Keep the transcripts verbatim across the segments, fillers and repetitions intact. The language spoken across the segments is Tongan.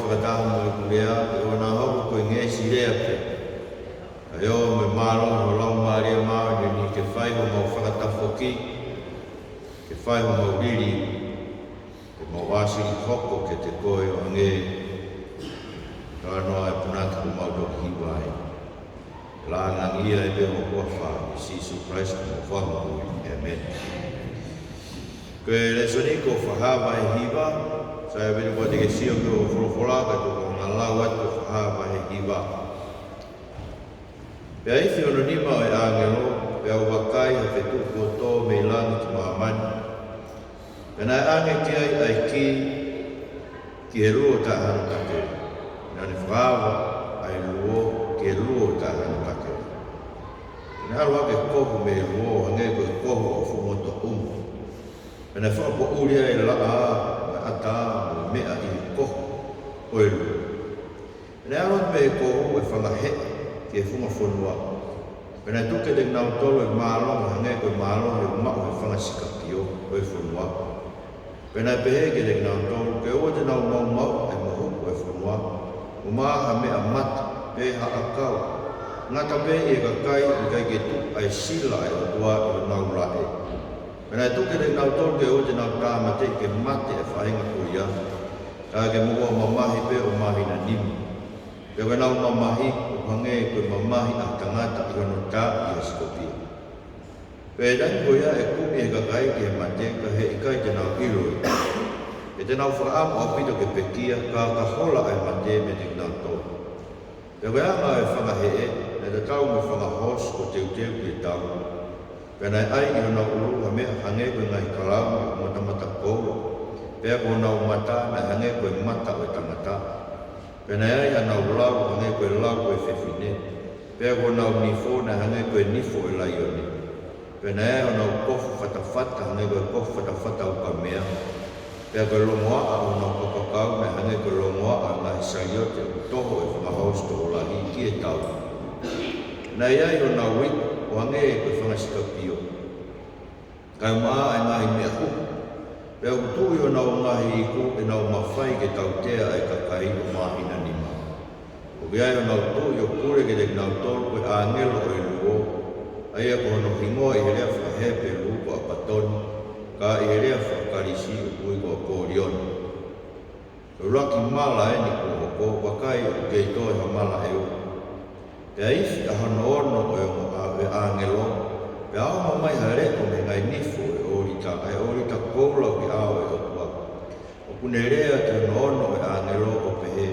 Fakataha mo ʻeku lea, ʻoua naʻa hoko ko e ngeʻesi lea pē, kae ʻoua mo e mālohi ʻo e Laumālie Māʻoniʻoni ke fai homau fakatafoki, ke fai homau liliu, ke mau ʻasi hoko kiate koe ʻo hangē ko e talanoa ʻa e punake kuo mau toki hiva ai. Lāngilangiʻia ʻa e pē ʻo e huafa ʻo Sīsū Kalaisi ko homau Fakamoʻui. ʻĒmeni. Ko e lēsoni ko e Fakahā vahe hiva, sai ʻa e veni kua te ke sio ki hoʻo folofola, ka te u hanga ʻo lau atu e Fakahā vahe hiva. Pea ifi hono nima ʻo e ʻāngelo, pea u vakai ha fetuʻu kuo tō mei langi ki māmani. Pea naʻe ʻange ki ai ʻa e kī ki he luo taʻe hano kakele. Naʻa ne fakaava ʻa e luo ki he luo taʻe hano kakele. Pea naʻe ʻalu hake kohu mei he luo, hangē ko e kohu ʻo e fuʻu motuʻa ʻumu. Pea naʻe fakapoʻuli ai e laʻā, mo e ʻatā, mo e meʻa ʻi he kohu ʻo e luo. Pea naʻe ʻalu atu mei he kohu ʻa e fanga heʻe ki he funga fonua. Pea naʻe tuku kiate kinautolu e mālohi hangē ko e mālohi ʻoku maʻu ʻe he fanga sikapio ʻo e fonua. Pea naʻe pehē kiate kinautolu, ke ʻoua te nau maumauʻi ʻa e mohuku ʻo e fonua, mo maʻu ha meʻa mate, pe ha ʻakau, ngata pē ʻi he kakai ʻoku ʻikai ke tuku ʻa e sila ʻa e ʻOtua ʻi honau laʻe. Pea naʻe tuku kiate kinautolu ke ʻoua te nau tāmateʻi ke mate ʻa e faʻahinga ko ia, ka ke moʻua mamahi pē ʻo māhina nima. Pea ko ʻenau mamahi ʻoku hangē ko e mamahi ʻa e tangata ʻi hono taaʻi ʻa e sikopio. Pea ʻi he taimi ko ia ʻe kumi ʻe he kakai ki he mate, ka heʻikai te nau ʻilo ia. Pea te nau fakaʻamu ʻaupito ke pekia, ka ka hola ʻa e mate meiate kinautolu. Pea ko e anga ʻo e fanga heʻe, naʻe tatau mo e fanga hoosi kuo teuteu ki he tau. Pea naʻe ʻai ʻi honau ʻulu ha meʻa hangē ko e ngaahi kalauni ʻo e matamata koula. Pea ko honau mata naʻe hangē ko e mata ʻo e tangata. Pea naʻe ʻai hanau lau hangē ko e lau ʻo e fefine. Pea ko honau nifo naʻe hangē ko e nifo ʻo e laione. Pea naʻe ʻai honau kofu fatafata hangē ko e kofu fatafata ukamea. Pea ko e longoaʻa ʻo honau kapakau naʻe hangē ko e longoaʻa ʻo e ngaahi saliote ʻoku toho ʻe he fanga hoosi tokolahi ki he tau. Naʻe ʻi ai honau iku ʻo hangē ko e fanga sikapio, kae ʻumaʻā ʻa e ngaahi meʻa huhu. Pea ʻoku tuʻu ʻi honau ngaahi iku ʻenau mafai ke tautea ʻa e kakai ʻo māhina nima. ʻOku ʻi ai honau tuʻi ʻo pule kiate kinautolu ko e ʻāngelo ʻo e luo, ʻa ia ko hono hingoa ʻi he lea faka-Hepelū ko ʻApatoni, ka ʻi he lea faka-Kalisi ʻoku ui ko ʻApolioni. Ko e ʻuluaki mala eni kuo hoko, vakai ʻoku kei toe ha mala ʻe ua. Pea ifi ʻa hono ono ʻo e ongo ʻa-, ʻo e ʻāngelo, pea ʻaonga mai ha leʻo mei he ngaahi nifo ʻo e ʻōlita, ʻa e ʻōlita koula ʻoku ʻi he ʻao ʻo e ʻOtua. ʻOku ne lea ki hono ono ʻo e ʻāngelo ʻo pehē,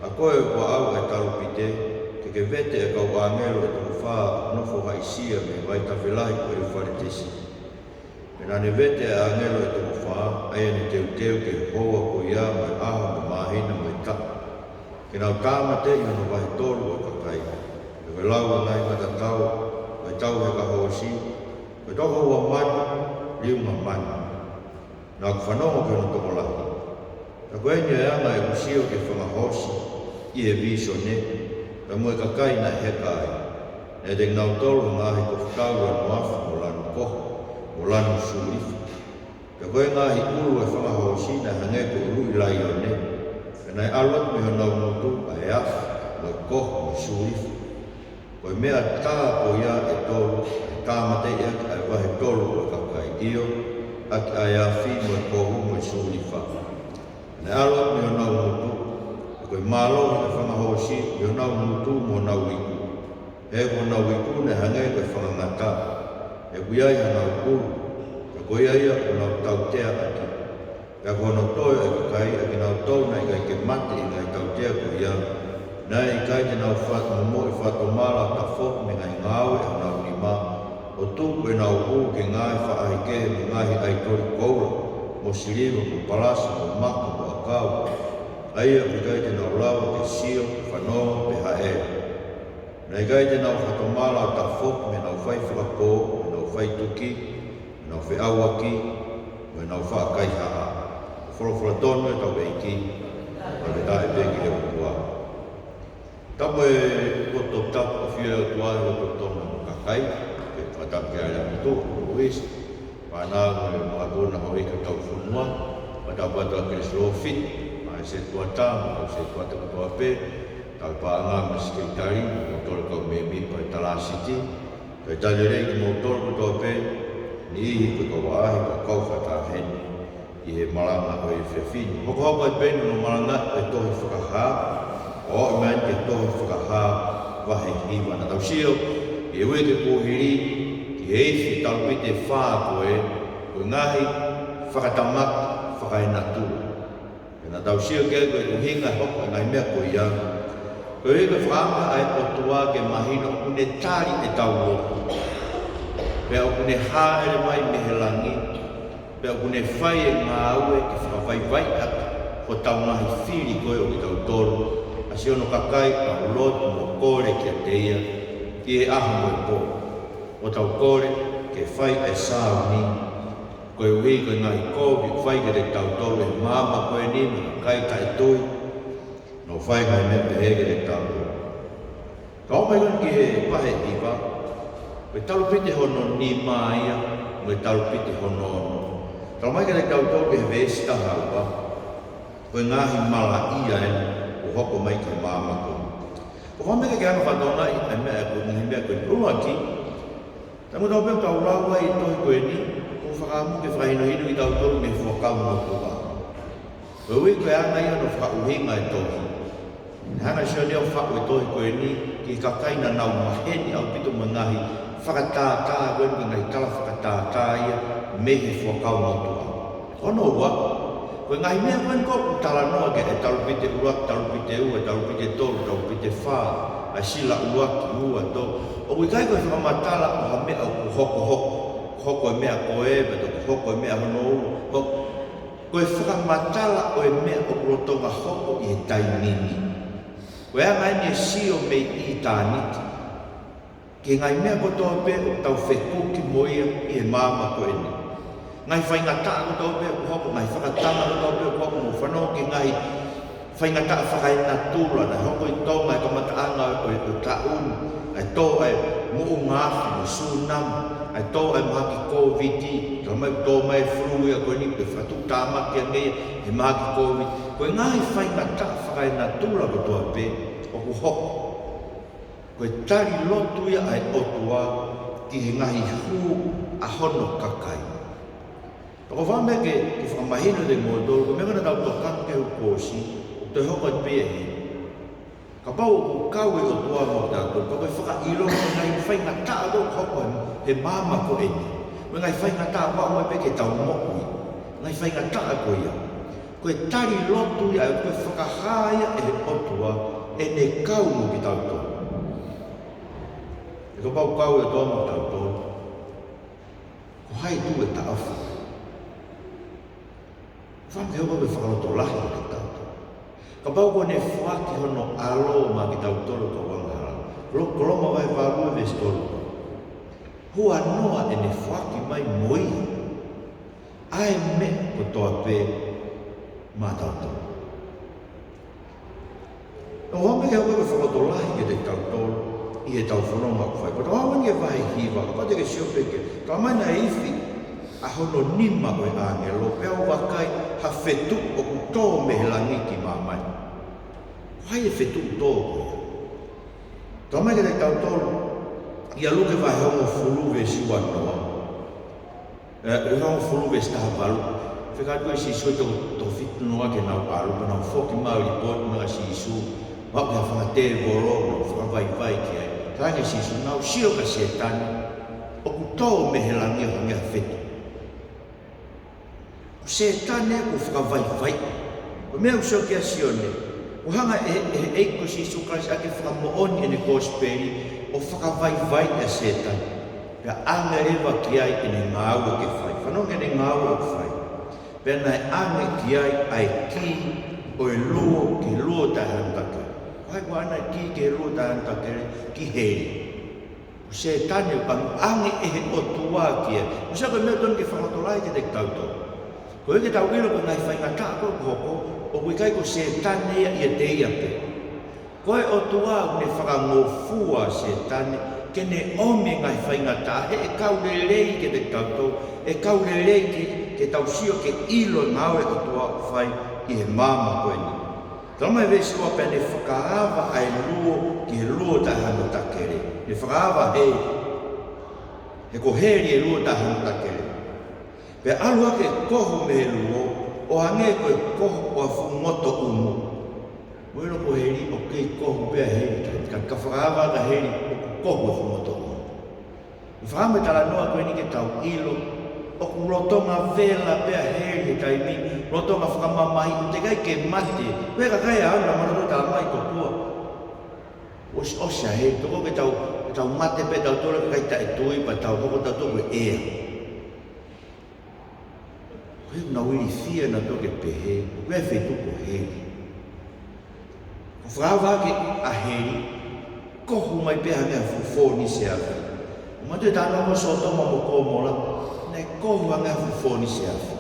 ʻA koe ʻoku ʻaʻau ʻa e talupite, ke ke vete ʻa e kau ʻāngelo ʻe toko fā ʻoku nofo haʻisia mei he vaitafe lahi ko ʻIufaletesi. Pea naʻa ne vete ʻa e ʻāngelo ʻe toko fā, ʻa ia naʻa ne teuteu ki he houa ko ia mo e ʻaho mo e māhina mo e taʻu, ke nau tāmateʻi hono vahe tolu ʻo e kakai. Pea ko e lau ʻa e ngaahi matatau ʻo e tau heka hoosi, ko e toko ua mano, liunga mano. Naʻa ku fanongo ki hono tokolahi. Ka ko eni ʻa e anga ʻeku sio ki he fanga hoosi ʻi he vīsone, pea mo e kakai naʻe heka ai. Naʻe ʻiate kinautolu ha ngaahi kofu tau lanu afi mo lanu kohu, mo lanu sulifa. Pea ko e ngaahi ʻulu ʻo e fanga hoosi naʻe hangē ko e ʻuluʻi laione, pea naʻe ʻalu atu mei honau ngutu ʻa e afi, mo e kohu, mo e sulifa. Ko e meʻa tā ko ia ʻe tolu, ʻe tāmateʻi ʻaki ʻa e vahe tolu ʻo e kakai, ʻio, ʻaki ʻa e afi mo e kohu mo e sulifa. Naʻe ʻalu atu mei honau ngutu, pea ko e mālohi ʻo e fanga hoosi mei honau ngutu mo honau iku. He ko honau iku naʻe hangē ko e fanga ngata, he ʻoku ʻi ai hanau ʻulu, pea ko ia ia ʻoku nau tautea ʻaki. Pea ko hono toe ʻo e kakai, ʻa kinautolu naʻe ʻikai ke mate ʻi he ngaahi tautea ko ia, naʻe ʻikai te nau fakamomoʻi fakatomala ʻo tafoki mei he ngaahi ngāue ʻa honau nima, ʻo tuku ʻenau hū ki he ngaahi faʻahikehe mo e ngaahi ʻaitoli koula, mo siliva, mo palasi, mo maka, mo ʻakau, ʻa ia ʻoku ʻikai te nau lava ke sio, fanongo, pe haʻele. Naʻe ʻikai te nau fakatomala ʻo tafoki mei heʻenau fai fakapō, mo ʻenau fai tuki, mo ʻenau feʻauaki, mo ʻenau faʻa kaihaʻa. Folofola tonu ʻetau ʻEiki, fakafetaʻi pē ki he ʻOtua. Tapu e poto tapu ʻa e ʻOtua he poto tonu ʻo e kakai, ke fakatapu ki ai ʻa e motuʻa, Luis, fānau mo e makapuna hoʻi ka tau fonua, fakatapu atu ʻa Kelisolofi, ʻa Sētuata, mo e kau sētuata kotoa pē, tauhi paʻanga mo e sekelitali, mo kimoutolu kau mēmipa ʻo e talāsiti, talitali lelei kimoutolu kotoa pē, niʻihi ko e kau ʻaʻahi, ko e kau fakataha heni ʻi he malanga ʻo e efiafi ni. Hokohoko atu pē ʻeni hono malangaʻi ʻo e tohi Fakahā, ʻo aʻu mai ki he tohi Fakahā vahe hiva. Naʻa tau sio ʻi he uike kuo hili ki he ifi talupite ʻe fā ko ē, ko e ngaahi fakatamaki fakaenatula. Pea naʻa tau sio ki ai ko e ʻuhinga ʻoku hoko ai e ngaahi meʻa ko ia. Ko e ʻuhinga fakaʻamu ʻa e ʻOtua ke mahino ʻoku ne tali ʻetau lotu. Pea ʻoku ne hāʻele mai mei he langi. Pea ʻoku ne fai e ngāue ke fakavaivaiʻi ʻaki hotau ngaahi fili ko ē ʻo kitautolu, ʻa siʻono kakai ʻoku tau lotu mo kole kiate ia ʻi he ʻaho mo e pō. ʻOku tau kole ke fai ʻa e sāuni, koeʻuhi ko e ngaahi kovi ʻoku fai kiate kitautolu ʻe he maama ko eni mo e kakai taʻetui, ʻoku nau fai e ngaahi meʻa pehē kiate kitautolu. Ka ʻomai ko eni ki he vahe hiva, ko e talupite hono nima ia, mo e talupite hono ono. Talamai kiate kitautolu ʻe he veesi taha ua, ko e ngaahi malaʻia eni ʻoku hoko mai ki he maama ko eni. ʻOku ou fakaʻamu ke ke hanga ʻo fakatokangaʻi e meʻa ko eni, e meʻa ko eni. ʻUluaki, taimi kotoa pē ʻoku tau lau ai e tohi ko eni, ʻoku ou fakaʻamu ke fakahinohino kitautolu mei he Fuakava Motuʻa. Koeʻuhi ko e anga ia hono fakaʻuhinga e tohi. Naʻe hanga ʻe Sione ʻo faʻu e tohi ko eni ki he kakai naʻa nau maheni ʻaupito mo e ngaahi fakatātā ko eni, ko e ngaahi tala fakatātā ia mei he Fuakava Motuʻa. Hono ua, ko e ngaahi meʻa ko eni ʻoku talanoa ki ai e talupite ʻuluaki, talupite ua, talupite tolu, talupite fā, ʻa e sila ʻuluaki, ua, tolu. ʻOku ʻikai ko e fakamatala ʻo ha meʻa ʻoku hokohoko, hoko e meʻa ko ē, pea toki hoko e meʻa hono ua, hoko. Ko e fakamatala ʻo e meʻa ʻoku lolotonga hoko ʻi he taimi ni. Ko e anga eni e sio mei ʻitāniti ki he ngaahi meʻa kotoa pē ʻoku tau fekuki mo ia ʻi he maama ko eni. Ngaahi faingataʻa kotoa pē ʻoku hoko, ngaahi fakatanga kotoa pē ʻoku hoko, mou fanongo ki he ngaahi faingataʻa fakaenatula naʻe hoko ʻi Tonga he kamataʻanga ʻo e, ʻo e taʻu ni, ʻa e tō ʻa e moʻunga afi mo e sūnami, ʻa e tō ʻa e mahaki Kōviti, talamai ʻoku tō mai e flu ia ko eni, pea fakatuʻutāmaki ange ia he mahaki Kōviti. Ko e ngaahi faingataʻa fakaenatula kotoa pē ʻoku hoko, ko e tali lotu ia ʻa e ʻOtua ki he ngaahi hū ʻa hono kakai. Pea ʻoku ou fakaʻamu ke, ke fakamahino kiate kimoutolu, ko e meʻa ko ē naʻa tau tokanga ki ai he uike kuo ʻosi, ʻoku toe hoko atu pē ia heni. Kapau ʻoku kau e ʻOtua mo kitautolu, pea ko e fakaʻilonga ʻo e ngaahi faingataʻa ʻoku hoko he maama ko eni, mo e ngaahi faingataʻa ʻoku aʻu mai pē ki heʻetau moʻui, ngaahi faingataʻa ko ia, ko e tali lotu ia, ko e fakahā ia ʻe he ʻOtua ʻene kau mo kitautolu. He kapau ʻoku kau e ʻOtua mo kitautolu, ko hai tuʻu ʻe taʻofi? Fakaʻamu ke hoko ko e fakalotolahi kiate kitautolu. Kapau kuo ne foaki hono ʻAlo maʻa kitautolu kau angahala. Lo-, ko Loma vahe valu veesi tolu. Huanoa ʻene foaki mai mo ia ʻa e meʻa kotoa pē maʻatautolu. ʻOku ou fakaʻamu ke hoko ko e fakalotolahi kiate kitautolu ʻi heʻetau fononga ʻoku fai. Ko ʻetau aʻu eni ki he vahe hiva, kapau te ke sio pē ki ai, talamai naʻe ifi ʻa hono nima ʻo e ʻāngelo, pea u vakai ha fetuʻu ʻoku tō mei he langi ki māmani. Ko hai e fetuʻu tō ko ia? Talamai kiate kitautolu ʻia Luke vahe hongofulu veesi uanoa. ʻE, ʻi he hongofulu veesi taha valu. Fekau atu ʻe Sīsū e toko, toko fitu noa ke nau ʻalu, pea nau foki mai ʻo lipooti mai kia Sīsū, maʻu ʻe ha fanga tēvolo, nau fakavaivai ki ai. Talaange ʻe Sīsū, naʻa nau sio kia Sētane ʻoku tō mei he langi ʻo hangē ha fetuʻu. Ko Sētane ʻoku fakavaivai. Ko e meʻa ʻoku sio ki ai ʻa Sione, ʻoku hanga ʻe, ʻe, ʻe he ʻEiki ko Sīsū Kalaisi ʻo fakamoʻoni ʻene kosipeli, ʻo fakavaivai ʻa Sētane. Pea ʻange leva ki ai ʻene ngāue ke fai. Fanongo ki heʻene ngāue ʻoku fai. Pea naʻe ʻange ki ai ʻa e kī ʻo e luo, ki he luo taʻehānai takele. Ko hai ʻoku ʻoange e kī ki he luo taʻehānai takele? Ki heli. Ko Sētane ʻoku ʻange ʻe he ʻOtua ki ai. Ko e sio ko e meʻa totonu ke fakalotolahi kiate kitautolu. Koeʻuhi ke tau ʻilo ko e ngaahi faingataʻa ko ē ʻoku hoko, ʻoku ʻikai ko Sētane ia ʻiate ia pē. Ko e ʻOtua ʻoku ne fakangofua ʻa Sētane ke ne ʻomi e ngaahi faingataʻa, he ʻe kau lelei kiate kitautolu, ʻe kau lelei ke, ke tau sio ke ʻilo e ngāue ʻa e ʻOtua ʻoku fai, ʻi he maama ko eni. Talamai veesi ua pea ne fakaava ʻa e luo ki he luo taʻehanotakele. Ne fakaava heli. He ko heli ʻa e luo taʻehanotakele. Pea ʻalu hake kohu mei he luo, ʻo hangē ko e kohu ʻo ha fuʻu ngoto ʻumu. Mou ʻilo ko heli ʻoku kei kohu pē ʻa heli, ka, ka fakaava ʻa heli ʻoku kohu ʻa e fuʻu ngoto ʻumu. Fakaʻamu e talanoa ko eni ke tau ʻilo, ʻoku lolotonga vela pē ʻa heli he taimi ni, lolotonga fakamamahiʻi, ʻoku teʻeki ai ke mate, ko e kakai ʻaʻana, manatu talamai tokua. ʻOsi, ʻosi ʻa heli, tokua ke tau, ke tau mate pē tautolu kakai taʻetui, pea tau hoko tautolu ko e ʻea. Ko e nau ilifia nautolu ke pehē, ko e feituʻu ko heli. ʻOku fakaava hake ʻa heli, kohu mai pē hangē ha fuʻu fōnise afi. Manatuʻi e talanoa ko Sōtoma mo Komola, naʻe kohu hangē ha fuʻu fōnise afi.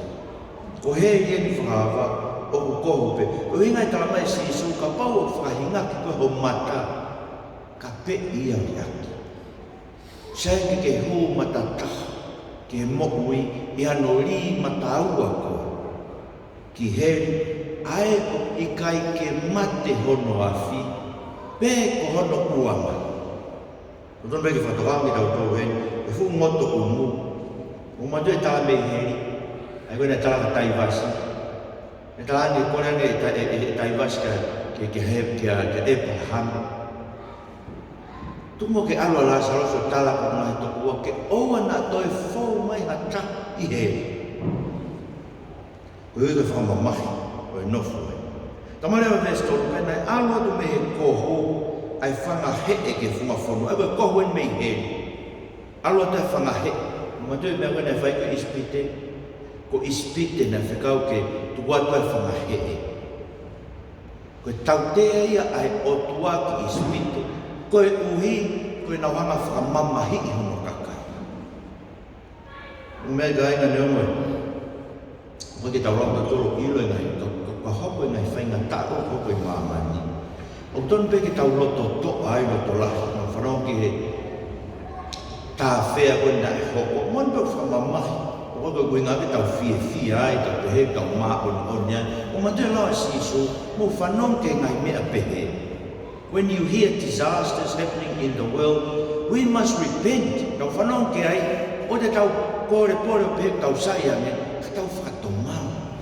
Ko heli eni fakaava, ʻoku kohu pē. Ko e ʻuhinga ia e talamai ʻe Sīsū, kapau ʻoku fakahingaki koe ho mata, kapeʻi ia ʻo liʻaki. Sai ke ke hū matataha ki he moʻui ʻi hano lī mataua koe ki heli, ʻa ē ʻoku ʻikai ke mate hono afi, pe ko hono ʻuanga. Ko e tonu pē ke fakatokangaʻi kiate kitautolu heni, e fuʻu ngoto ʻumu. Mou manatuʻi e tala mei heli, ʻa ia ko ē naʻe tala kia Taivasi. Naʻe tala ange, kole ange ʻe Ta-, ʻe, ʻe, ʻe Taivasi kia, kia, kia Hē-, kia, kia ʻĒpalahame. Tuku muʻa ke ʻalu ʻa Lāsalosi ʻo tala ki hono ngaahi tokoua ke ʻoua naʻa toe fou mai ha taha ʻi heli. Ko e ʻuhi ko e fakamamahi ʻo e nofo ē. Talamai leva veesi tolu, pea naʻe ʻalu atu mei he kohu ʻa e fanga heʻe ki he funga fonua. ʻA ia ko e kohu eni mei heli. ʻAlu atu e fanga heʻe. Manatuʻi e meʻa ko ē naʻe fai ko ē ʻi ʻIsipite. Ko ʻIsipite naʻe fekau ke tuku atu e fanga heʻe. Ko e tautea ia ʻa e ʻOtua ki ʻIsipite, koeʻuhi ko ʻenau hanga ʻo fakamamahiʻi hono kakai. ʻUmea kāinga, neongo ʻoku ʻikai ke tau lava tautolu ʻo ʻilo e ngaahi, ka, ka, ka hoko e ngaahi faingataʻa ʻoku hoko ʻi māmani, ʻoku tonu pē ke tau lototoʻa ai, loto lahi, ʻo fanongo ki he tāfea ko ē naʻe hoko. Moʻoni pē ʻoku fakamamahi. ʻOku ʻikai ko e ʻuhinga ke tau fiefia ai, tau pehē, tau māʻoniʻoni ai. Mou manatuʻi e lau ʻa Sīsū, mou fanongo ki he ngaahi meʻa pehē. When you hear disasters happening in the world, we must repent. Tau fanongo ki ai, ʻoua te tau kole pole ʻo pehē tau sai ange, ka tau fakatomala.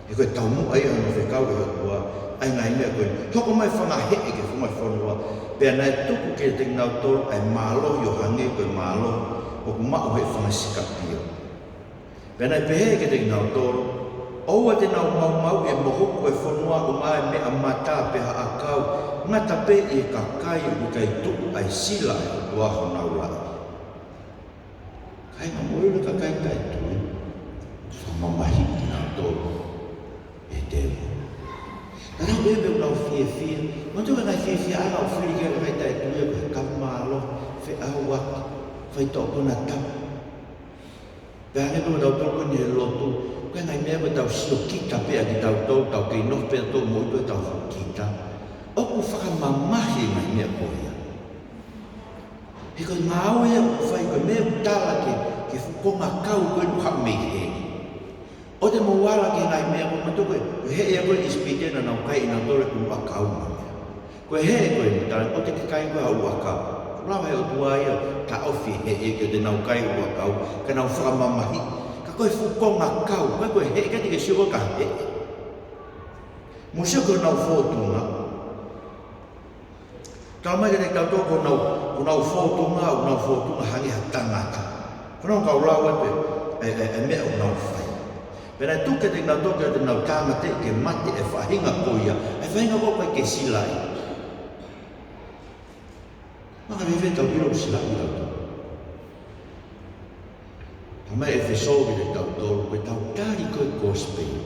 He ko e taumuʻa ia hono fekau ʻe he ʻOtua ʻa e ngaahi meʻa ko ē. Hoko mai fanga heʻe ki he funga fonua, pea naʻe tuku kiate kinautolu ʻa e mālohi ʻo hangē ko e mālohi ʻoku maʻu ʻe he fanga sikapio. Pea naʻe pehē kiate kinautolu, ʻoua te nau maumauʻi e mohuku ʻo e fonua ʻo ngāue meʻa mata pe ha ʻakau, ngata pē ʻi he kakai ʻoku ʻikai tuku ʻa e sila ʻa e ʻOtua honau laʻi. Kāinga, mou ʻilo e kakai taʻetui, fakamamahiʻi kinautolu ʻe he tēvolo. Naʻa nau pehē pē ʻoku nau fiefia, manatuʻi e ngaahi fiefiaʻanga ʻoku fili ki ai e kakai taʻetui, ko e kau mālohi, feʻauaki, faitoʻo konatapu. Pea hangē pē ko tautolu ko eni he lotu, ko e ngaahi meʻa ko ē tau siokita pē ʻa kitautolu, tau kei nofo pē tautolu mo ʻipo ʻetau fuʻu kita. ʻOku fakamamahi e ngaahi meʻa ko ia. He ko e ngāue ia ʻoku fai, ko e meʻa ʻoku tala ke, ke fuʻu kongakau ko ē ʻoku haʻu mei heli. ʻOua te mou ala ki he ngaahi meʻa ko ē, manatuʻi ko e, ko e heʻe ia ko ē ʻi ʻIsipite naʻa nau kai ʻe nautolu e ʻuluʻakau mo e meʻa. Ko e heʻe ko ē ʻoku tala, ʻoua te ke kai koe ha ʻuluʻakau. Lava ʻe he ʻOtua ia ʻo taʻofi e heʻe ke ʻoua te nau kai ʻuluʻakau, ka nau fakamamahiʻi. Ka ko e fuʻu kongakau, ko e, ko e heʻe, ʻikai te ke sio koe ki ha heʻe. Mou sio ki honau fōtunga. Talamai kiate kitautolu ko honau, ko honau fōtunga, ko honau fōtunga hangē ha tangata. Ko honau kau lau atu e, e, e, e meʻa ʻoku nau fai. Pea naʻe tuku kiate kinautolu ke ʻoua te nau tāmateʻi ke mate e faʻahinga ko ia, e faʻahinga ko ē ʻoku ʻikai ke silaʻi. Mahalo ʻe fēfē ʻetau ʻilo ʻoku silaʻi kitautolu? Talamai ʻe ʻEfesō kiate kitautolu, ko ʻetau tali ko ē e kosipeli.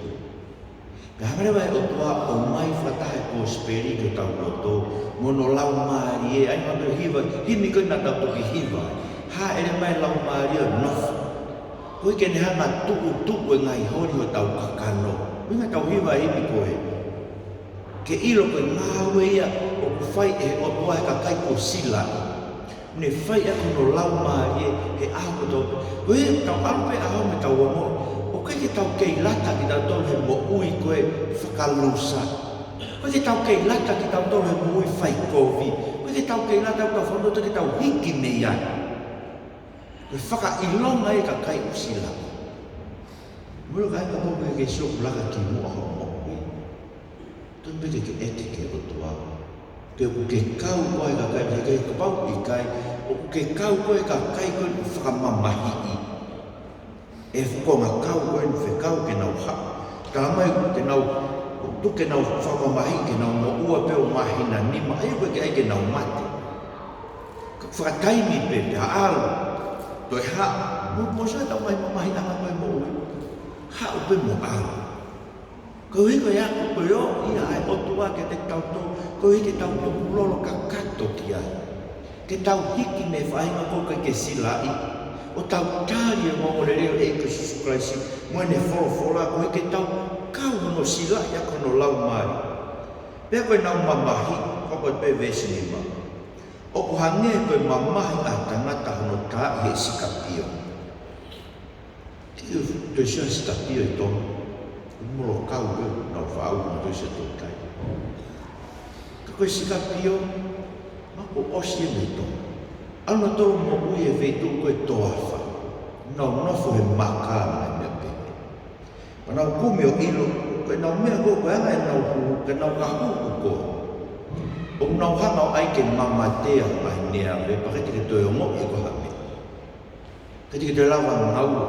Pea hanga leva ʻe he ʻOtua ʻo ʻomai fakataha e kosipeli ki hotau loto, mo hono laumālie, ʻa ia ko e hiva, himi ko ē naʻa tau toki hiva ai. Hāʻele mai e laumālie ʻo nofo. Koeʻuhi ke ne hanga ʻo tuʻutuʻu e ngaahi holi hotau kakano. ʻUhinga ʻetau hiva e himi ko ē. Ke ʻilo ko e ngāue ia ʻoku fai ʻe he ʻOtua he kakai kuo silaʻi. Ne fai ʻaki hono laumālie he ʻaho kotoa. Ko ia ʻoku tau ʻalu pē ʻaho mo ʻetau ongoʻi ʻoku ʻOku ʻikai ke tau kei lata kitautolu he moʻui ko ē fakalusa. ʻOku ʻikai ke tau kei lata kitautolu he moʻui faikovi. ʻOku ʻikai ke tau kei lata kitautolu he moʻui ke tau hiki mei ai. Ko e fakaʻilonga ia ʻa e kakai ʻoku silaʻi. Mou ʻilo, kāinga, kapau ʻoku ke sio ʻoku laka ki muʻa hoʻo moʻui, tonu pē ke ke ʻeke ki he ʻOtua pe ʻoku ke kau koe he kakai, he kapau ʻoku ʻikai, ʻoku ke kau koe he kakai ko ē ʻoku fakamamahiʻi ʻe he fuakava ko eni, fekau ke nau haʻu. Talamai ke nau, tuku ke nau fakamamahiʻi, ke nau moʻua pē ʻo māhina nima, ʻa ia ʻoku ʻikai ke nau mate. Ka fakataimi pē pea ʻalu, toe haʻu. Mou, mou sio ki he taimi mamahiʻanga ko ē ʻo e moʻui. Haʻu pē mo ʻalu. Koeʻuhi ko e ako ko ē ʻoku ʻi ai ʻa e ʻOtua kiate kitautolu, koeʻuhi ke tau tukulolo kakato ki ai. Ke tau hiki mei he faʻahinga ko ē ʻoku ʻikai ke silaʻi, ʻo tau tali ʻa e ongoongolelei ʻo e ʻEiki ko Sīsū Kalaisi mo ʻene folofola, koeʻuhi ke tau kau hono silaʻi ʻaki hono laumālie. Pea ko ʻenau mamahi, hoko atu pē veesi nima. ʻOku hangē ko e mamahi ʻa e tangata hono taaʻi ʻe he sikapio. Ke u toe sio he sikapio ʻi Tonga. ʻOku molo kau pē, nau faʻu, nau toe sio ʻi Tongatapu. Ka ko e sikapio, mahalo kuo ʻosi ia mei Tonga. ʻAlu nautolu ʻo moʻui he feituʻu ko e toafa. Nau nofo he maka mo e meʻa pehē. Pea nau kumi ʻo ʻilo, ko ʻenau meʻa ko ē, ko e anga ʻenau hū, ke nau ka hū ko ē, ʻoku nau hanga ʻo ʻai ke mamatea mai e meʻa, pea ʻikai te ke toe ongoʻi ko ha meʻa. ʻIkai te ke toe lava ngāue.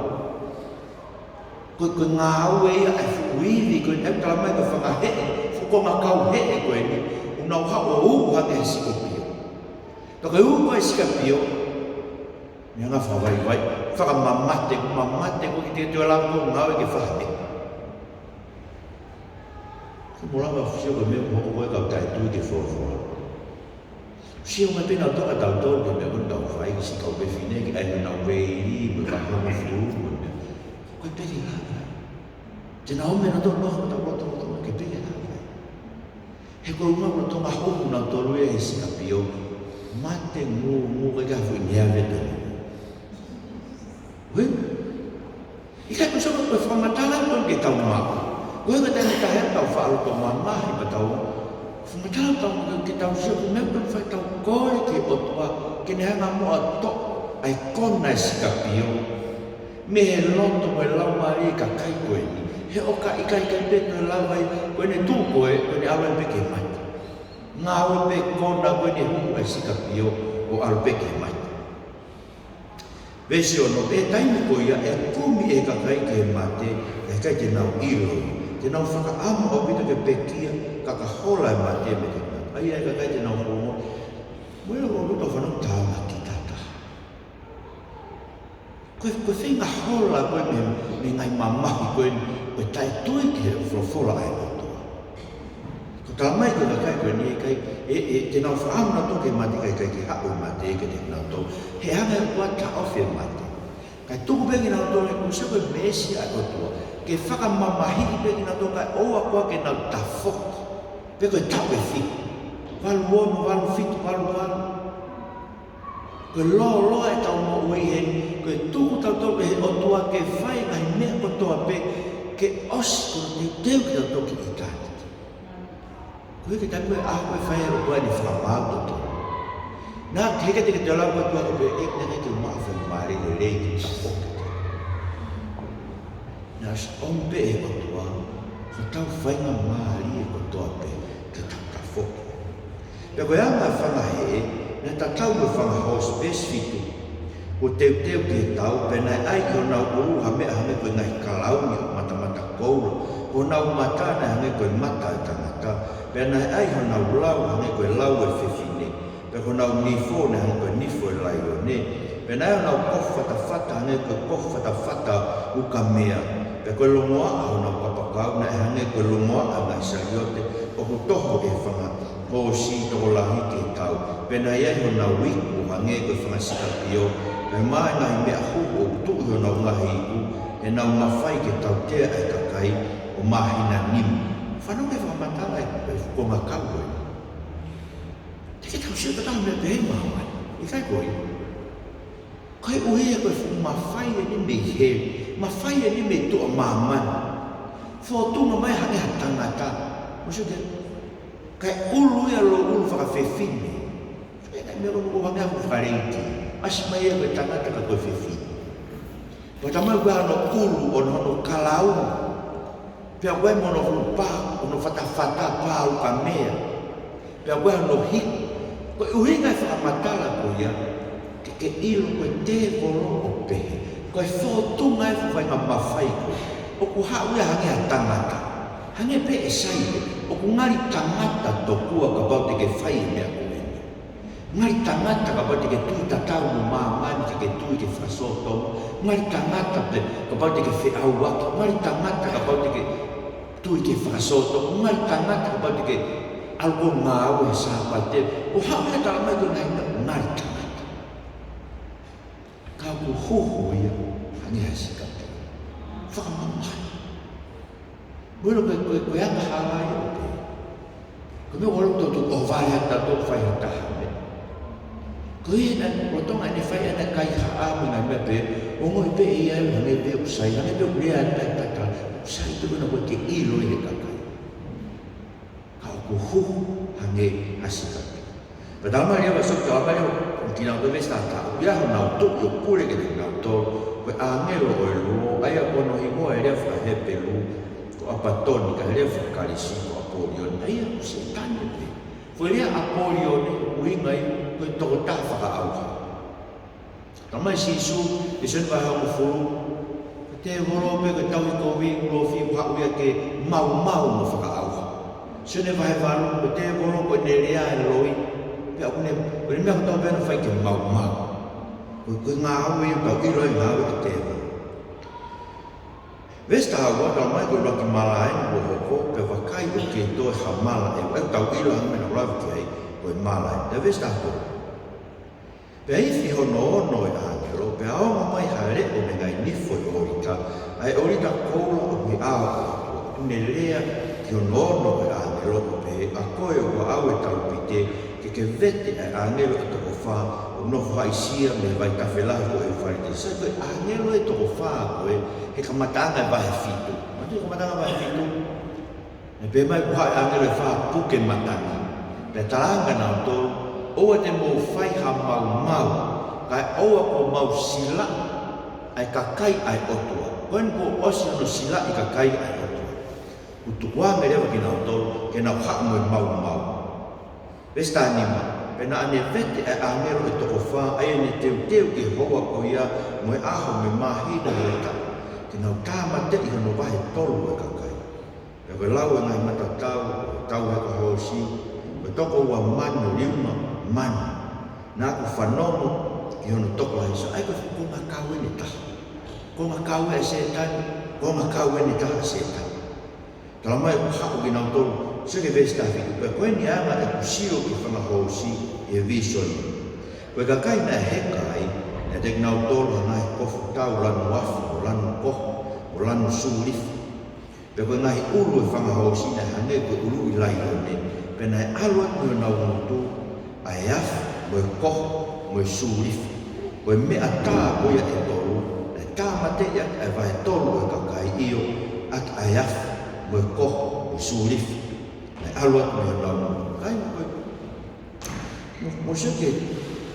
Ko, ko e ngāue ia ʻa e fuʻu ivi, ko e talamai ko e fanga heʻe, fuʻu konga kau heʻe ko eni, ʻoku nau haʻu ʻo ū hangē ha sikapio. Ka ko e ū ko ē ʻa e sikapio, meʻa anga fakavaivai, fakamamate, mamate, ʻoku ʻikai te ke toe lava ʻo ngāue ke fai ha meʻa. Ke mou lava ʻo sio ki he meʻa ʻoku hoko ko ē he kau taʻetui ki he folofola. Sio mai pē nautolu kia tautolu ki he meʻa ko ē tau fai, ki siʻi kau fefine, ki ai nautolu veili, mo e kahono fulu, mo e meʻa. ʻOku ʻikai pē ke lava. Te nau ō mai nautolu ʻo nofo ʻi hotau lotolotonga, ʻoku ʻikai pē ke lava. He ko e ʻuhinga ʻoku nau tō mai ʻo ʻuhu nautolu ia he sikapio, mate ngūngū, ʻikai ke ʻi ai ha foʻi meʻa ia te nau. Ui? ʻIkai, ko e sio ko e fakamatala ʻoku tonu ke tau maʻu. Ko e ʻuhinga taimi ʻe taha ʻoku tau faʻa loto mamahi pea tau fakamatala, tau ke tau sio ki he meʻa ʻoku tau fai, tau kole ki he ʻOtua ke ne hanga muʻa ʻo toʻo ʻa e kona ʻo e sikapio mei he loto mo e laumālie ʻo e kakai ko eni. He ʻoka ʻikai, ʻikai pē toe lava ia, ko ʻene tuʻu ko ē, ko ʻene ʻalu pē ki he mate. Ngāue pē kona ko eni ʻo e hū ʻa e sikapio ʻo ʻalu pē ki he mate. Veesi ono, ʻi he taimi ko ia ʻe kumi ʻe he kakai ki he mate, ʻe ʻikai te nau ʻilo ia. Te nau fakaʻamu ʻaupito ke pekia, ka ka hola ʻa e mate mei he tangata. ʻA ia ʻa e kakai te nau ongoʻi, mou ʻilo ʻoku tau fanongo ki he tāmaki tata. Ko e, ko e feinga hola ko ē mei, mei he ngaahi mamahi ko ē ʻo e taʻetui ki he folofola ʻa e ʻOtua. Ko e talamai ko e kakai ko eni ʻe ʻikai, ʻe, ʻe, te nau fakaʻamu nautolu ki he mate, ka ʻe ʻikai ke haʻu e mate kiate kinautolu. He hanga ʻe he ʻOtua ʻo taʻofi e mate. Kae tuku pē kinautolu, he ʻoku sio ko e meesi ʻa e ʻOtua ke fakamamahiʻi pē kinautolu kae ʻoua koā ke nau tafoki. Pea ko e taʻu ʻe fitu. Valu ono, valu fitu, valu valu. Ko e lōloa ʻetau moʻui heni, ko e tuku tautolu ʻe he ʻOtua ke fai e ngaahi meʻa kotoa pē, ke ʻosi ko e teuteu kitautolu ki ʻitāniti. Ko e kiʻi taimi ko ē ʻa ē ʻoku fai ʻe he ʻOtua ʻene fakamaau totonu. Naʻe ʻikai te ke toe lava ʻo tuʻu ʻo pehē, ʻe, naʻe ʻikai ke u maʻu ha faingamālie lelei ke tafoki. Naʻe ʻosi ʻomi pē ʻe he ʻOtua hotau faingamālie kotoa pē ke tau tafoki. Pea ko e anga e fanga heʻe, naʻe tatau mo e fanga hoosi, veesi fitu. Kuo teuteu ki he tau, pea naʻe ʻai ki honau ʻulu ha meʻa hangē ko e ngaahi kalauni ʻo matamata koula. Ko honau mata naʻe hangē ko e mata ʻo e tangata, pea naʻe ʻai honau lau hangē ko e lau ʻo e fefine. Pea ko honau nifo naʻe hangē ko e nifo ʻo e laione. Pea naʻe ʻi ai honau kofu fatafata hangē ko e kofu fatafata ʻo e ukamea. Pea ko e longoaʻa honau kapakau naʻe hangē ko e longoaʻa ʻo e ngaahi saliote ʻoku toho ʻe he fanga hoosi tokolahi ki he tau. Pea naʻe ʻi ai honau iku hangē ko e fanga sikapio. Pea mā e ngaahi meʻa huhu ʻoku tuʻu ʻi honau ngaahi iku, ʻenau mafai ke tautea ʻa e kakai ʻo māhina nima. Fanongo ki he fakamatala ʻa e konga kau ko ē. Te ke tau sio tatau mo e pehē mai, ʻikai ko ia. Koeʻuhi he ko e fuʻu mafai eni mei heli, Mafai eni mei tuʻa māmani. Fōtunga mai hangē ha tangata. Mou sio ki ai. Kae ʻulu ia, ʻulu fakafefine. Kae meʻa ʻulu hangē ha fakaleiti. ʻAsi mai ia ko e tangata ka ko e fefine. Pea talamai ko e hā hono ʻulu, ʻo hono, hono kalauni. Pea ko e mo hono fuʻu pā, hono fatafata pā ukamea. Pea ko e hā hono hiki. Ko e ʻuhinga e fakamatala ko ia, ke ke ʻilo ko e tēvolo ʻoku pehē. Ko e fōtunga e fuʻu faingamālie ko ē. ʻOku haʻu ia hangē ha tangata. Hangē pē ʻe sai pē. ʻOku ngali tangata tokua kapau te ke fai e meʻa ko eni. Ngali tangata kapau te ke tui tatau mo māmani, te ke tui ki he fakasōtoma. Ngali tangata pē kapau te ke feʻauaki. Ngali tangata kapau te ke tui ki he fakasōtoma. Ngali tangata kapau te ke ʻalu ʻo ngāue he Sāpate. ʻO haʻu ia talamai ko e ngaahi meʻa, ngali tangata. Ka ʻoku huhu ia hangē ha sikate. Fakamamahi. Mou ʻilo ko e, ko e, ko e angahala ia ʻo pehē. Ko e meʻa ʻoku ou loto atu ʻo vale atu ʻo fai ha taha meʻa. Ko ia naʻe lolotonga ʻene fai ʻene kaihaʻa mo e ngaahi meʻa pehē, ʻo ongoʻi pē ʻe ia hangē pē ʻoku sai, hangē pē ʻoku lea ʻa e meʻa tatau, ʻoku sai pē ko ena, ʻoku ʻikai ke ʻilo ʻe he kakai. Ka ʻoku huhu hangē ha sikate. Pea talamai leva, sio, talamai leva, ʻo kinautolu veesi taha taha, ʻoku ʻi ai honau tuʻi ʻo pule kiate kinautolu, ko e ʻāngelo ʻo e luo, ʻa ia ko hono hingoa he lea faka-Hepelū ko ʻApatoni, ka he lea faka-Kalisi ko ʻApolioni, ʻa ia ko Sētane pē. Ko e lea ʻApolioni, ʻuhinga ia ko e tokotaha fakaʻauha. Talamai ʻe Sīsū, ʻi Sione vahe hongofulu, ko e tēvolo pē ko e tauhi kovi, ulofi, ʻoku haʻu ia ke maumau mo fakaʻauha. Sione vahe valu, ko e tēvolo ko ʻene lea e loi, pea ʻoku ne, ko ʻene meʻa kotoa pē ʻoku ne fai ke maumau. Ko, ko e ngāue ia, pea ʻoku ʻilo e ngāue ʻa e tēvolo. Veesi taha ua, talamai ko e ʻuluaki mala eni kuo hoko, pea vakai ʻoku kei toe ha mala ʻe ua, ʻoku tau ʻilo hangē ko e meʻa naʻa ku lave ki ai, ko e mala eni. Pea veesi taha tolu. Pea ifi hono ono e ʻāngelo, pea ongo mai ha leʻo mei he ngaahi nifo ʻo e ʻōlita, ʻa e ʻōlita koula ʻo e ʻao ʻo e ʻOtua. ʻOku ne lea ki hono ono e ʻāngelo ʻo pehē, ʻA koe ʻoku aʻu e talupite, ke ke vete ʻa e ʻāngelo ʻe toko fā ʻoku nofo haʻisia mei he vaitafe lahi ko ʻEufaletesi. Sai, ko e ʻāngelo ʻe toko fā ko ē he kamataʻanga e vahe fitu. Manatuʻi kamataʻanga e vahe fitu? Naʻe pehē mai kuo haʻu e ʻāngelo ʻe fā ʻo puke matangi. Pea talaange kia nautolu, ʻOua te mou fai ha maumau, kae ʻoua kuo mau silaʻi ʻa e kakai ʻa e ʻOtua. Ko eni kuo ʻosi hono silaʻi e kakai ʻa e ʻOtua. Kuo tukuange leva kinautolu ke nau haʻu mo e maumau. Veesi taha nima, Pea naʻa ne vete ʻa e ʻāngelo ʻe toko fā, ʻa ia ne teuteu ki he houa ko ia mo e ʻaho mo e māhina mo e taʻu, ke nau tāmateʻi hono vahe tolu ʻo e kakai. Pea ko e lau e ngaahi matatau, ko e tau heka hoosi, ko e toko ua mano liunga mano, naʻa ku fanongo ki hono tokolahi. So, ʻa ia ko e konga kau eni ʻe taha. Konga kau ʻa Sētane, konga kau eni ʻe taha ʻa Sētane. Talamai ʻoku haʻu kinautolu, sio ki he veesi taha fitu, Pea ko eni ʻa e anga ʻeku sio ki he fanga hoosi ʻi he vīsone. Ko e kakai naʻe heka ai, naʻe ʻiate kinautolu ha ngaahi kofu tau lanu afi, mo lanu koho, mo lanu sūlifa. Pea ko e ngaahi ʻulu ʻo e fanga hoosi naʻe hangē ko e ʻuluʻi laione, pea naʻe ʻalu atu mei honau ngutu ʻa e afi, mo e koho, mo e sūlifa. Ko e meʻa tā ko ia ʻe tolu, naʻe tāmateʻi ʻaki ʻa e vahe tolu ʻo e kakai, ʻio, ʻaki ʻa e afi, mo e koho, mo e sūlifa. Naʻe ʻalu atu mei honau ngutu. Kāinga, ko e, mou, mou sio ki he,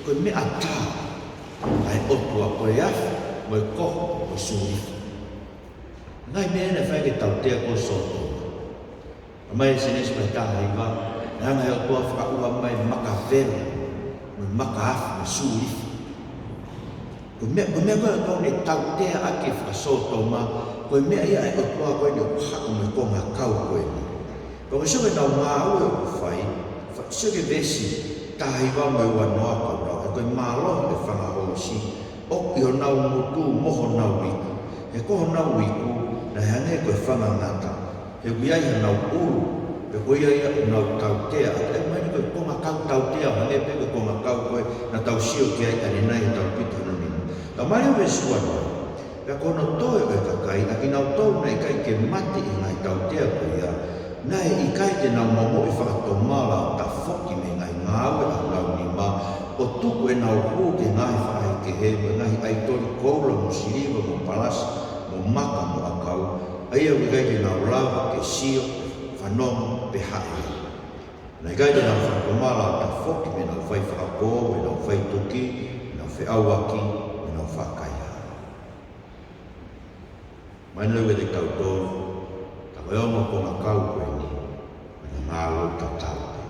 ko e meʻa tā ʻa e ʻOtua, ko e afi, mo e koho, mo e sūlifa. Ngaahi meʻa naʻe fai ke tautea ko Sōtoma. Talamai ʻe Sēnesi vahe taha hiva, naʻe hanga ʻe he ʻOtua ʻo fakaʻuha mai e maka vela, mo e maka afi, mo e sūlifa. Ko e meʻa, ko e meʻa ko ē ʻoku ne tautea ʻaki e faka-Sōtoma, ko e meʻa ia ʻa e ʻOtua ko eni ʻoku haʻu mo e konga kau ko eni. Pea ko e sio ki heʻenau ngāue ʻoku fai, fa-, sio ki he veesi taha hiva mo e ua noa ko ē, he ko e mālohi ʻo e fanga hoosi, ʻoku ʻi honau ngutu mo honau iku. He ko honau iku, naʻe hangē ko e fanga ngata. He ʻoku ʻi ai hanau ʻulu, pea ko ia ia ʻoku nau tautea. ʻA ia ʻoku ʻomai eni ko e konga kau tautea, hangē pē ko e konga kau ko ē naʻa tau sio ki ai ʻanenai he talupite hono nima. Talamai leva veesi ua noa. Pea ko hono toe ʻo e kakai, ʻa kinautolu naʻe ʻikai ke mate ʻi he ngaahi tautea ko ia, naʻe ʻikai te nau momoʻi fakatomala ʻo tafoki mei he ngaahi ngāue ʻa honau nima, ʻo tuku ʻenau hū ki he ngaahi faʻahikehe, mo e ngaahi ʻaitoli koula, mo siliva, mo palasi, mo maka mo ʻakau, ʻa ia ʻoku ʻikai ke nau lava ke sio, fanongo pe haʻele. Naʻe ʻikai ke nau fakatomala ʻo tafoki mei heʻenau fai fakapō, mei heʻenau fai tuki, mei heʻenau feʻauaki, mei heʻenau fakakaihaʻa. Mahino lelei kiate kitautolu, tā ko e ongo kongakau ko eni, ko e ngāue tatau pē.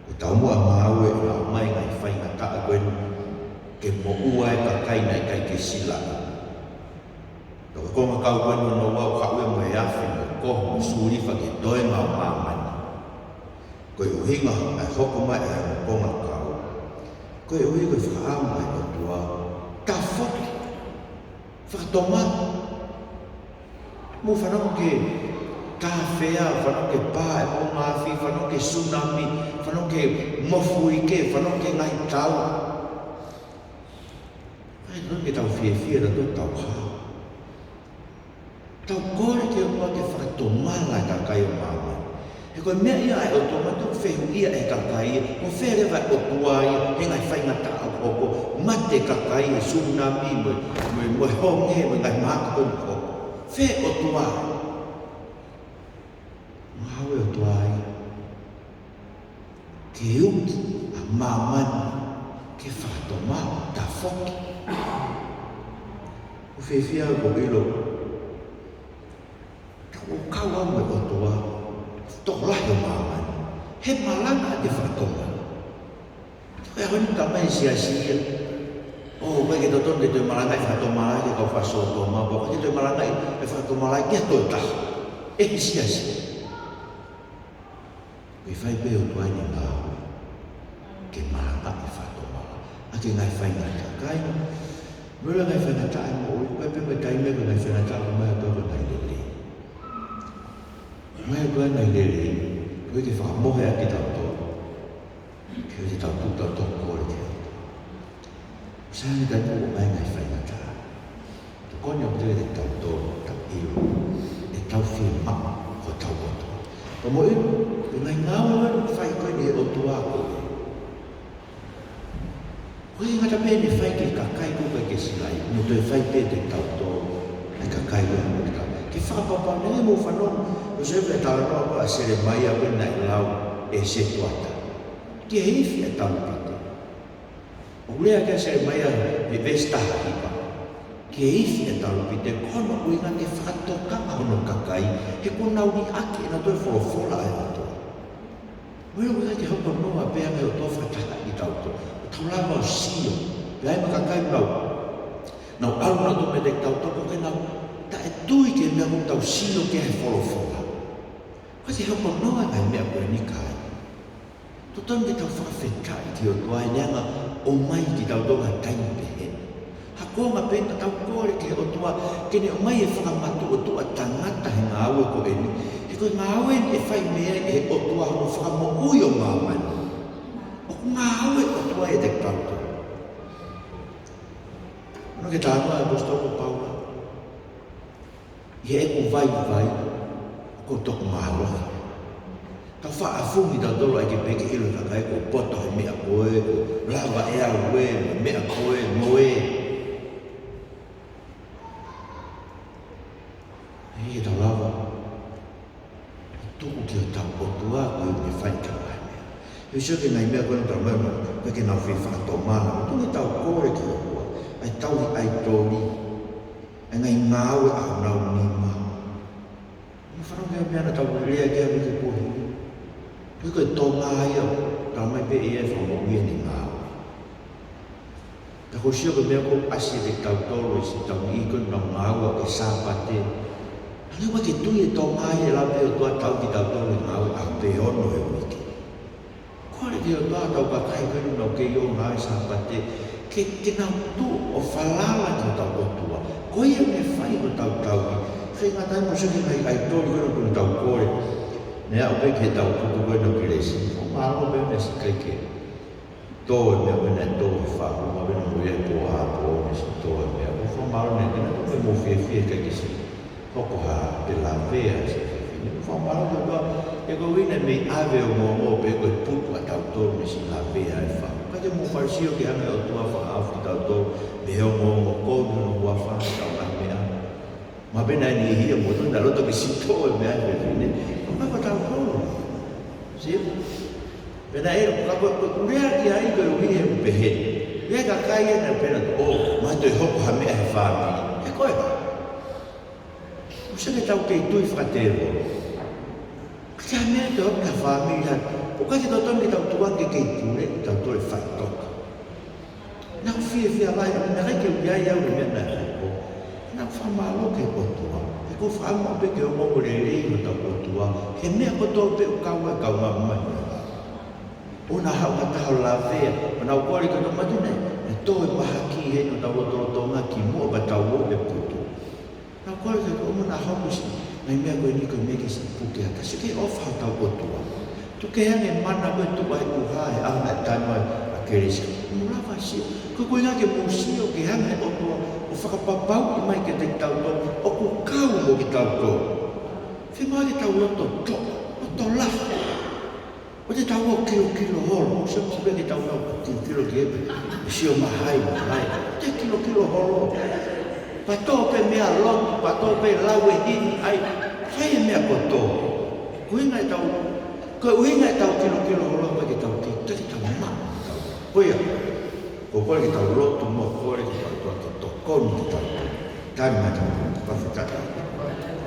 Ko e taumuʻa ngāue ʻe ʻomai e ngaahi faingataʻa ko eni ke moʻua e kakai naʻe ʻikai ke silaʻi. Ko e kongakau ko eni ʻoku nau ʻalu ʻo haʻu ia mo e afi mo e kohu mo e sulifa ki he toenga ʻo māmani. Ko e ʻuhinga ʻa e hoko mai ʻa e kongakau, ko e ʻuhi ko e fakaʻamu ʻa e ʻOtua, tafoki, fakatomala. Mou fanongo ki he tāfea, fanongo ki he pā ʻo e moʻunga afi, fanongo ki he sunami, fanongo ki he mofuike, fanongo ki he ngaahi tau. ʻAi, fanongo ki heʻetau fiefia, ʻetau tauhā. Tau kole ki he ʻOtua ke fakatomala e kakai ʻo māmani. He ko e meʻa ia ʻa e ʻOtua, ʻoku fehuʻia ʻe he kakai, ko fē leva e ʻOtua ia, he ngaahi faingataʻa ʻoku hoko, mate kakai he sunami, mo, mo, mo e honge, mo e ngaahi mahaki ko eni ʻoku hoko. Fē ʻOtua? Ngāue ʻOtua ia ke uki ʻa māmani ke fakatomala, tafoki. ʻOku fiefia au ko e ʻilo, ʻoku kau au mo e ʻOtua, tokolahi ʻo māmani, he malanga ke fakatomala. Ko e ʻaho ni ka mai siasi ia, ʻoku ʻikai ke totonu ke toe malangaʻi e fakatomala ki he kau fakasōtoma, pea ʻoku ʻikai ke toe malangaʻi e fakatomala ki ha toe taha ʻe he siasi. Ko e fai pē ʻe he ʻOtua ʻene ngāue ke malangaʻi e fakatomala ʻaki e ngaahi faingataʻa, kae mo e ngaahi faingataʻa ʻo e moʻui, ko e pē mo e taimi ko e ngaahi faingataʻa ʻoku ʻomai ʻe he ʻOtua ko e ngaahi lelei. ʻOmai ʻe he ʻOtua e ngaahi lelei, ko e ke fakamohe ʻaki kitautolu, ke ʻoua te tau tuʻu tautolu ʻo kole ki he ʻOtua. Sai, ʻi he taimi ʻoku ʻomai e ngaahi faingataʻa, tokoni ʻaupito kiate kitautolu ke tau ʻilo ʻetau fiemaʻu hotau ʻOtua. Pea mo e, ko e ngaahi ngāue ʻoku fai ko eni ʻe he ʻOtua ko ē, ʻoku ʻikai ngata pē ʻene fai ki he kakai ʻoku ʻikai ke silaʻi, mo toe fai pē kiate kitautolu, ʻa e kakai ʻoku ʻikai ke tau. Ke fakapapauʻi, mou fanongo, ko e sio ki he talanoa ko ē ʻa Selemaia ko ē naʻe lau ʻe Setuata ki he ifi ʻa e talupite. ʻOku lea ʻa Selemaia he veesi taha hiva ki he ifi ʻa e talupite, ko hono ʻuhinga ke fakatokanga hono kakai, he kuo nau liʻaki ʻenau toe folofola ʻa e ʻOtua. Mo e ʻuhinga ke hoko noa pē ʻa e ʻOtua fakataha kitautolu, ʻo tau lava ʻo sio, pea ʻi ai mo e kakai ʻoku nau, nau ʻalu nautolu meiate kitautolu, ko e ʻuhinga ke nau taʻetui ki he meʻa ʻoku tau sio ki ai he folofola. Ko e ke hoko noa e ngaahi meʻa ko eni, kae totonu ke tau fakafetaʻi ki he ʻOtua he ʻene hanga ʻo ʻomai kitautolu ha taimi pehē ni. Ha konga pē ke tau kole ki he ʻOtua ke ne ʻomai e fakamatuʻotuʻa tangata he ngāue ko eni. He ko e ngāue eni ʻe fai mei ai ʻe he ʻOtua hono fakamoʻui ʻo māmani. ʻOku ngāue e ʻOtua ʻiate kitautolu. Ono ke talanoa e ʻaposetolo ko Paula. ʻI heʻeku vaivai, ʻoku ou toki mālohi. Tau faʻa fungi tautolu ai ke pehē ke ʻilo e kakai kuo poto he meʻa ko ē, kuo lava ʻe au ē, mo e meʻa ko ē, mo ē. ʻE, tau lava ʻo tuku ki hotau ʻOtua koeʻuhi ke fai ʻetau ngaahi meʻa. ʻE sio ki he ngaahi meʻa ko eni ʻoku tau maʻu, ʻoku ʻikai ke nau fie fakatomala. Totonu ke tau kole ki he ʻOtua, ʻa e tauhi ʻaitoli, ʻa e ngaahi ngāue ʻa honau nima. Mou fanongo ki he meʻa naʻa tau lea ki ai he uike kuo hili. Ko e Tonga ia, talamai pē ʻe ia ʻe fakamoʻui ʻene ngāue. Ka ko e sio ki he meʻa kuo ʻasi kiate kitautolu ʻi Siaina, ʻi he ko ʻenau ngāue ʻa e Sāpate. Hangē ʻoku ʻikai ke tui e Tonga ia ʻe lava pē ʻe he ʻOtua ʻo tauhi kitautolu he ngāue ʻaho pē hono ʻo e uike. Kole ki he ʻOtua hotau kakai ko eni ʻoku nau kei ō ʻo ngāue Sāpate, ke, ke nau tuʻu ʻo falala ki hotau ʻOtua. Ko ia ʻoku ne fai hotau tauhi. Feinga taimi mou sio ki he ngaahi ʻaitoli ko eni ʻoku tau kole. Naʻe aʻu pē ki heʻetau tutu ko eni ʻo Kilesi. Fakamālō pē meʻa siʻi kakai ke tō e meʻa ko ē naʻe tō he fahu, ma vena mo ia ko a po ne si tō e meʻa. Ko e fakamālō naʻe kena ko e mou fiefia kae ke si. Hoko ha pe lavea ʻa e siʻi fefine. Ko e fakamālō ki he ʻOtua, he ko e ʻuhinga ia mei ʻave ʻo ongoongo pē ko e putu ʻatautolu mei he siʻi lavea ʻa e fahu. Kae ke mou fai sio ki he hanga ʻe he ʻOtua ʻo fakahaofi kitautolu mei he ongoongo kovi ʻo hono huafa ʻi heʻetau ngaahi meʻa. Pea naʻe niʻihi ia mo tona loto ke sito e meʻa ʻa e fefine. Ko ka ko tau holo. Sio? Pea naʻe ʻilo, ka ko, ko e lea ki ai ko e ʻuhi he ʻoku pehē. Lea ka kai e na pena, ʻo, ma toe hoko ha meʻa he fāmili. He ko e hā? ʻOku ʻikai ke tau kei tui fakatēvolo. Ka te ha meʻa te hoko ki ha fāmili ha. ʻOku ʻikai ke totonu ke tau tuku ange ke kei pule, tau toe faʻitoka. Naʻa ku fiefia lahi, ʻa e meʻa ʻikai ke u ʻi ai au he meʻa naʻe hoko. Naʻa ku fakamālō ki he ʻOtua. He ko e fakaʻamu pē ke ongoongo lelei hotau ʻOtua. He meʻa kotoa pē ʻoku kau ai e kaungāmeʻa. ʻO na haʻu ha taha ʻo lavea, ʻo na kole ke tomato ne, ʻe toe mahaki heni hotau lotolotonga kimuʻa pea tau ō he putu. Na kole ke ʻomo na hoko si, ngaahi meʻa ko eni ko e meʻa ke si puke ata. Sio ki he ʻofa hotau ʻOtua. Tuku kehe ange e mana ko e tuku ai ʻuha he ʻaho naʻe tanu ai ʻa Kelesi. Mou lava sio, ko e ko e ʻuhinga ke mou sio ki he anga e ʻOtua, ʻo fakapapauʻi mai kiate kitautolu, ʻoku kau mo kitautolu. Fiemaʻu ke tau loto toʻa, loto lahi. ʻOua te tau ō kilokilo holo, ʻoku sio maʻu pē ke tau ō kilokilo ki he pē. ʻE sio mahai, mahai. Te kilokilo holo. Patō pē meʻa lotu, patō pē lau e himi ai. Fai e meʻa kotoa. Ko e ʻuhinga ʻetau, ko e ʻuhinga ʻetau kilokilo holo, ʻoku ʻikai ke tau kei, ʻikai ke tau maʻu. Ko ia, ko e kole ke tau lotu mo kole ke tau, tau, tau tokoni ke tau. Tali mai tau, fakafetaʻi.